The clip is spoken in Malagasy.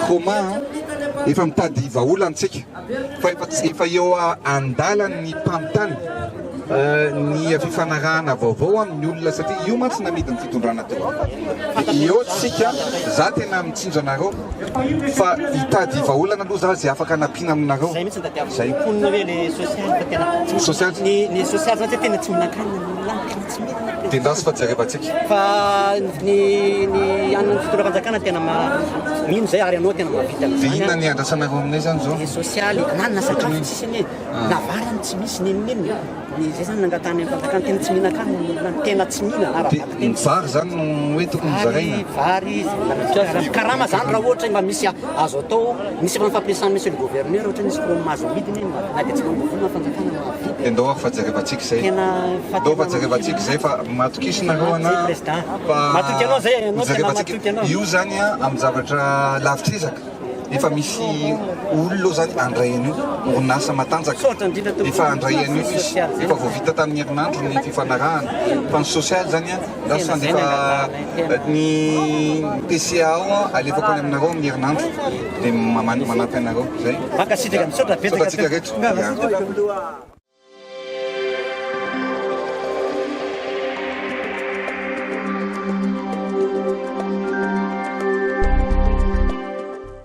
Chroma a, efa mitady vahaolana tsika fa efa efa eo andalan'ny mpanontany ny fifanarahana vaovao amin'ny olona satria io mantsy namidin'ny fitondrana teo. Dia eo tsika, za tena mitsinjo anareo fa hitady vahaolana aloha za zay afaka anampiana aminareo. Zay mihitsy no tadiaviko. Zay. Mponina hoe le social fa tena tsy Social. Ny ny social zany tena tsy mihinan-kanina ny olona any, tena tsy mihinana. Dia ndraso fa jerevantsika. Fa ny ny an'ny fitondram-panjakana tena ma mino zay ary ianao tena mahavita Dia an'izany inona an. ny andrasanareo aminay zany zao? Ny sosialy na na sakafo tsisy anie, na vary any tsy misy n'inon'inona. Ny zay zany nangatahana ny fanjakana tena tsy mihinan-kanina ny olona any, tena tsy mihinana Dia ara-bakiteny. ny vary zany no hoe tokony hozaraina? Vary, vary, karama zany raha ohatra mba misy azo atao, misy efa nifampiresahan'ny monsieur le gouverneur ohatra hoe misy promos azo amidiny mba na dia tsy mandoa vola ny fanjakana mahavidy. Dia ndao ary fa jerevantsika izay. Tena fa Ndao fa tena jerevantsika izay fa matokisa nareo Zay ana président. fa Matoky anao zay, anao tena hojerevantsika. matoky anao. Io zany a amin'ny zavatra lavitr'ezaka efa misy olona eo zany handray an'io, orinasa matanjaka Misaotra indrindra tompoko. efa handray an'io Ny izy, sosialy zay. efa voavita tamin'ny herinandro ny fifanarahana fa ny sosialy zany a lasa Tena zay handefa nangatahana ny PCA ao alefako any aminareo amin'ny herinandro dia manampy anareo zay. Mankasitraka, misaotra Misaotra betsaka antsika rehetra. tompoko. Ya.